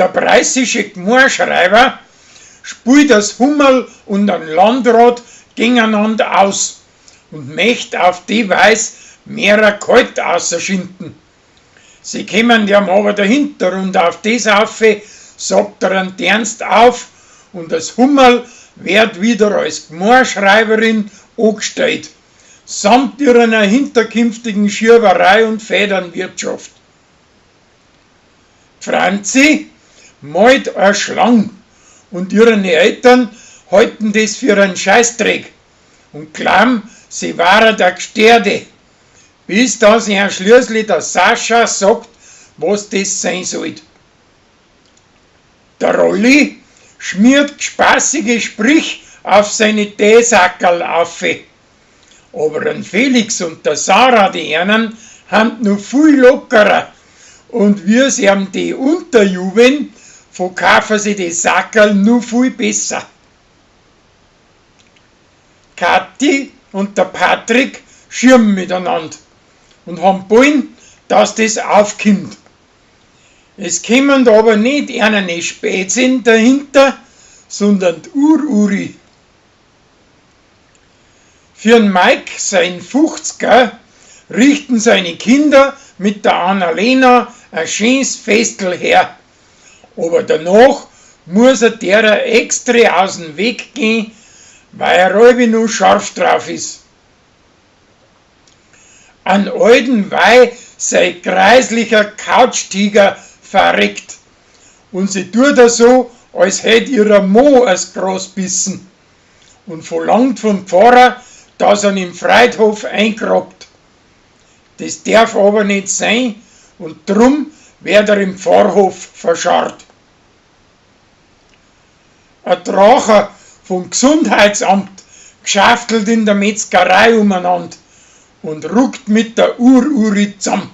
Der preußische Gmoaschreiber spielt das Hummerl und den Landrat gegeneinander aus und möcht auf die Weis mehrer Gehalt ausschinden. Sie kommen ihm aber dahinter und auf das aufe sagt er einen Dienst auf und das Hummerl wird wieder als Gmoaschreiberin angestellt, samt ihrer hinterkünftigen Schirberei und Federnwirtschaft. Franzi malt eine Schlang und ihre Eltern halten das für einen Scheißdreck und glauben, sie wäre der Gestörte, bis dass ihr schließlich der Sascha sagt, was das sein soll. Der Rolli schmiert spaßige Sprich auf seine Teesackerl auf. Aber ein Felix und der Sarah, die einen, haben noch viel lockerer. Und wie sie ihm die unterjubeln, verkaufen sie die Sackerl noch viel besser. Kathi und der Patrick schirmen miteinander und haben wollen, dass das aufkommt. Es kommen aber nicht eine Spätsinn dahinter, sondern die Ururi. Für den Mike, sein 50er, richten seine Kinder mit der Annalena ein schönes Festel her. Aber danach muss er derer extra aus dem Weg gehen, weil er halb nur scharf drauf ist. An alten Weih sei kreislicher Couchtiger verreckt und sie tut er so, als hätt ihrer Mo as Gras bissen und verlangt vom Pfarrer, dass er ihn im Friedhof eingrabt. Das darf aber nicht sein und drum wird er im Pfarrhof verscharrt. Ein Dracher vom Gesundheitsamt geschaftelt in der Metzgerei umeinander und ruckt mit der Ururi zusammen.